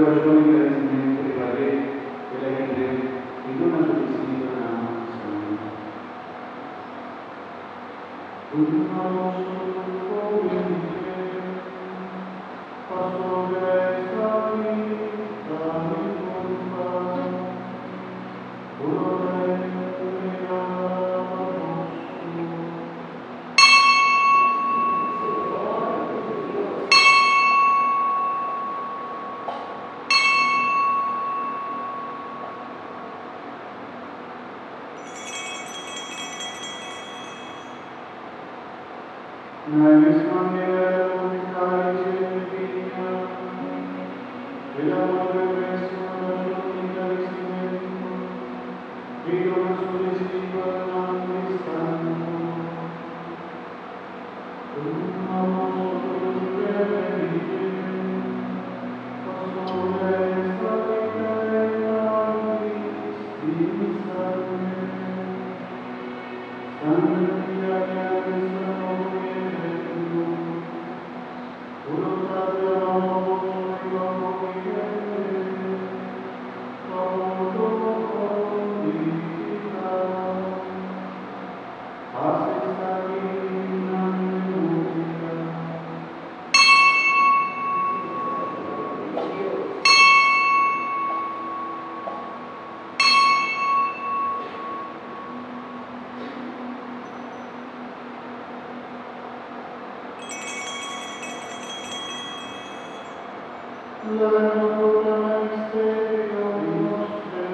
orashon di gradisimentu riba dje, el a kibr'é i duna su disipelnan, bisando, Tuma boso tur kohe di dje, pasobra esaki ta mi kurpa, ku lo ta entregá pa boso. Na e mes manera el a pone kalis den e biña, el a bolbe resa un orashon di gradisimentu i duna su disipelnan bisando, Tuma boso tur bebe di dje, pasobra esaki ta e kalis di mi sangre. Sangre di aliansa nobo i eterno, ku lo ta derama pa boso i pa hopi hende pa pordon di piká. Hasi esaki na mi memoria. Laga nos proclama e misterio di nos fe.